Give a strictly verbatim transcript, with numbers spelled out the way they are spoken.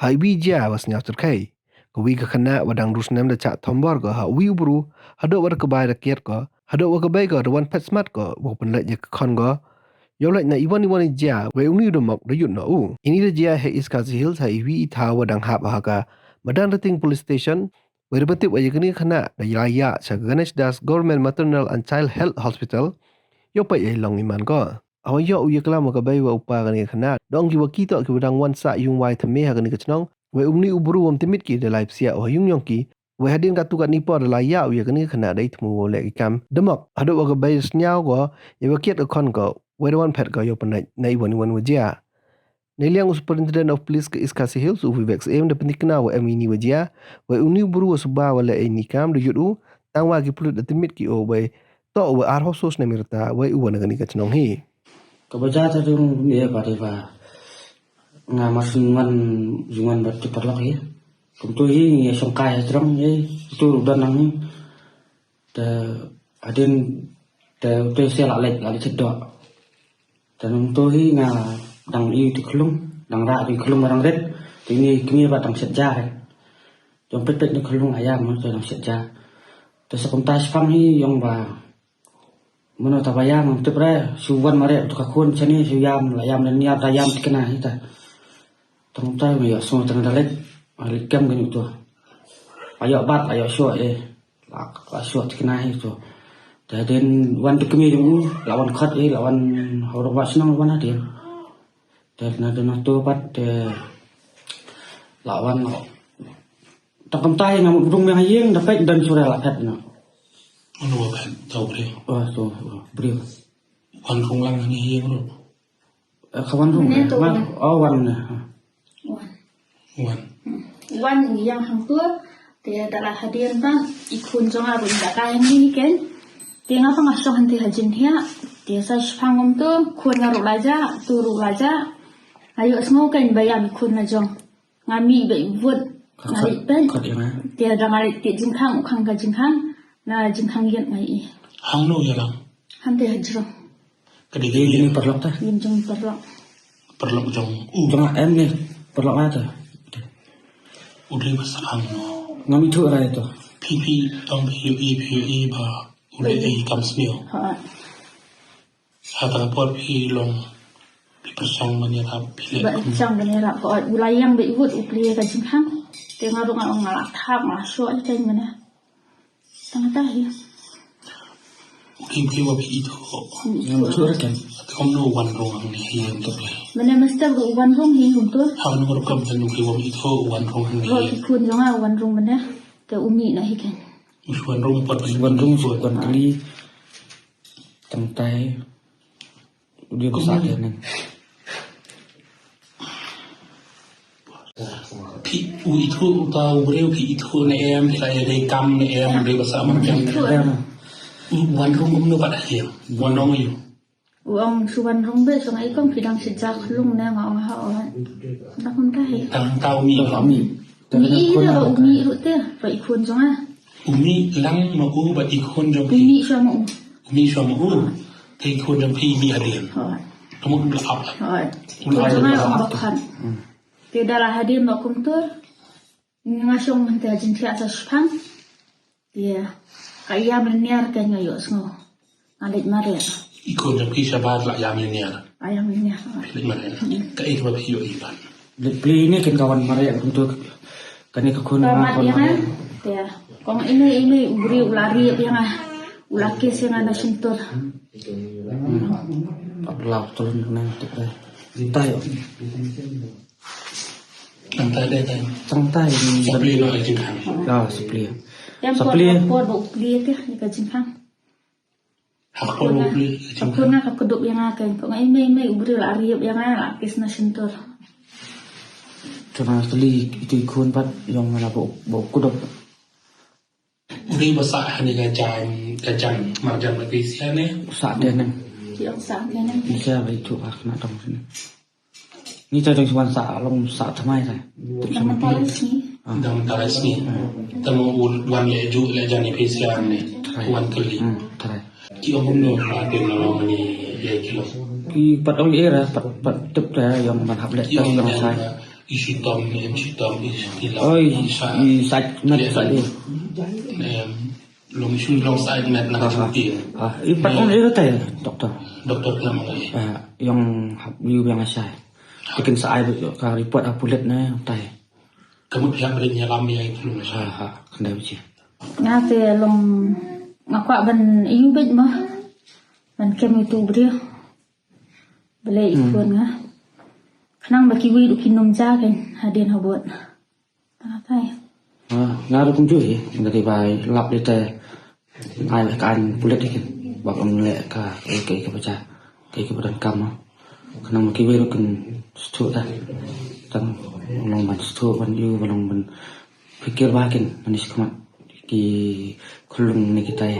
ha iwi i jia wa sniaw chyrkhei. Ka wi ka khynnah wa dang du snem da chah thombor ko ha uwi u bru, hadooh wa da ka bai da kiad ko, hadooh wa ka bei ko da wan phet smat ko wow pynlait ya ka khon ko. Yow lait na iwan iwan i jia, wei uni u damok da yut noh u. Ini da jia ha East Khasi Hills ha iwi i thaw wa dang hap ha ka Madanrting Police Station. Wei da pyntip wa ya kani ka khynnah da la yah cha ka Ganesh Das Government Maternal and Child Health Hospital. Yow pait ya i long i man ko. Hawa yoh u ya klam wa ka bei wa u pa kani ka khynnah, da ong ki wa ki toh ki wa dang wan sah yung wai thymme ha kani ka chnong. Wei uni u bru wam tymit ki da lai psiah u ha yung yong ki. Wei hadien katu katni por da la yah u ya kani ka khynnah da i thmu wow leh ki kam damok. Hadooh wa ka bei da sniaw ko ya wa kiad ka khon ko, wei da wan phet ko yow pynlait na iwan iwan wa jia. Neiliang u Superintendent of Police ka East Khasi Hills, u Vivek Syiem, da pyntikna wa em ini wa jia, wei uni u bru wa suba wa leh ini kam da yut u, tang wa ki pulit da tymit ki o, wei toh u wa arphaw soo snem i rta, wei u wan na kani ka chnong hi. Ka baja ta dung ni e ba de ba. Nga mar sung wan, jung wan ba ti parlok hi. Kumtu hi ngi song kai ha jrong hi, tu ru dan nang hi. Te hadien, te, te se la lek, la lek chet dok. Te nung tu hi nga dang i ti khlung, dang ra ti khlung ba dang ret. Ti ni kini ba dang set ja re. Jong pet pet ni khlung ayam, te dang set ja. Te sa kumta spang hi yong ba. Mano ta ba yam, tip re, su wan mare, tu ka khun chani, su yam, la yam, ni ta yam tikna hi ta. Tang ta mi yo, so tang da lek, a lek kam kani tu. Ayo bat, ayo so e. La, la so tikna hi tu. Te den wan tu kami jong u, la wan khat e, la wan hau rong wa snang wan hadien. Te na tu na tu bat, te la wan. Ta kam tai na mut brung me ha yeng, da pek dan sura la phet na. Mano wa phet, tau briew. Oh, tu, oh, briew. Wan rung lang ni yeng ru. Eh, ka wan rung. Mane tu ma, wan. Oh, wan na. Wan. Wan. Hmm. Wan yang hang tu, te da la hadien ta, i khun jong nga ru da ka yang ni ken. Te nga pa nga song han te ha jin hia, te sa shpang um tu, khun nga ru la ja, tu ru la ja. Ayo sngo ken ba yam i khun na jong. Nga mih ba i wut. Nga leit peit. Te da nga leit tied jingkhang, u khang ka jingkhang. Na jingkhang yet nga i. Hang no ya lang. Han te ha jrong. Ka dei ni parlok ta. Yin jong parlok. Parlok jong u. Jong em ni. Parlok nga ta. U dei ba sa hang no. Nga mi thu rai to. Phi phi tong phi yo i, phi yo i ba. U dei ei kam sniaw. Ha. Ha ta por phi long, phi pyrshang ban yarap, phi leh. Ba pyrshang ban yarap ko, u la yang ba i wut u plie ka jingkhang. Te nga ru nga ong nga la thap, nga la shoh i kai mane. Tang ta hi. U dei phi wa phi i tho. Hmm. Nga ma thu ra ken. Te kam no wan rung ang ni hi em to phi. Mane master ko wan rung hi hum to. Ha no ru kam te no phi wa phi i tho wan rung ang ni. Ro i khun jong nga wan rung mane. Te u mih na hi ken. U wan rung pat. Wan rung pat kali. Tang tai. U dei ba sa te nang. Phi u i thu u ta u briew phi i thu ne em, phi la ya dei kam ne em, u dei ba sa man kem. Em. U wan rung um no pat ha yeng. Wan rung yu. U ong su wan rung be, so nga i kong phi dang sit ja khlung ne nga ong ha o. Na kum ta hi. Tang ta u mi. Tang ta u mi. Mi i da ba u mi ru te, ba i khun jong nga. U mi lang ma u ba i khun jong phi. U mi sha ma u. U mi sha ma u. Te i khun jong phi mi hadien. Hoi. Kamu u la ap. Hoi. U la ap. Khun jong nga ong ba khan. Hmm. Te da la hadien ba kum tur. Nga shong man te jin thiah sa shpang. Te ka yam liniar ka nga yoh sngo. Nga leit mareh. I khun jong phi shabar la yam liniar. A yam liniar. Phi leit mareh. Hmm. Ka ei ba phi yoh i ban. Leit pli ni ken ka wan mareh kum tu. Kani ka khun ka nga mat khun ya nga. Mareh. Te kong ine ine u briew u la riap ya nga. U la kes ya nga na shyntur. Hmm. Ap lau tulun nang tu. Tai. Tang tai de tai. Tang tai ni. Sa pli no ai jingkhang. Ya, sa pli. Sa pli. Por ba u pli te ni ka jingkhang. Hak por ba u pli. Ka khun nga ka kdup ya nga ken. Ko nga i mei mei u briew la riap ya nga la kes na shyntur. Chuna kali itu i khun pat yong nga la ba u kdup. U dei ba sah hani ka jan, ka jan, marjan ba phi sian ne. Sah de nang. Ki ong sah de nang. Ni sa ba itu ak na dong sini. Ni ta dong suan sah long sah thamai ta. Dang ta lai sni. Ah. Dang ta lai sni. Ah. Tang u wan le ju le jan ni phi sian ne. Tharai. Wan kali. Hmm, tharai. Ki ong no ma de na long ni le ki long. Ki pat ong era, pat, pat tip ta yong ban hap le ta yong sai. I sitom, em sitom, i, i lam, oi, i sa, i sa, met sa i. Em, long i sun long sa i met na ka sumti. Ah, i pat ong i rotai, doktor. Doktor ka lam ai. Ah, yong hap yu yang asai. Tikin sa ai ka report a pulit na tai. Ka mut yang rin ya lam ya i pulung sa. Ha, ha, kandai bichi. Nga te long nga kwah ban yu bit ma. Ban kem itu bri. Bale i phone nga. Khnang ba kiwi du ki num ja ken hadien habot. Tang tai. Ah, nga rukum ju hi, nga di bai lap di te. Ai ka an pulit hi ken. Bak ong le ka, ka, ka bacha. Ka, ka badan kam. Khnang ba kiwi rukum stu ta. Tang long ban stu, ban yu, ban long ban pikir ba ken, manis khmat. Ki khulung ni kitai.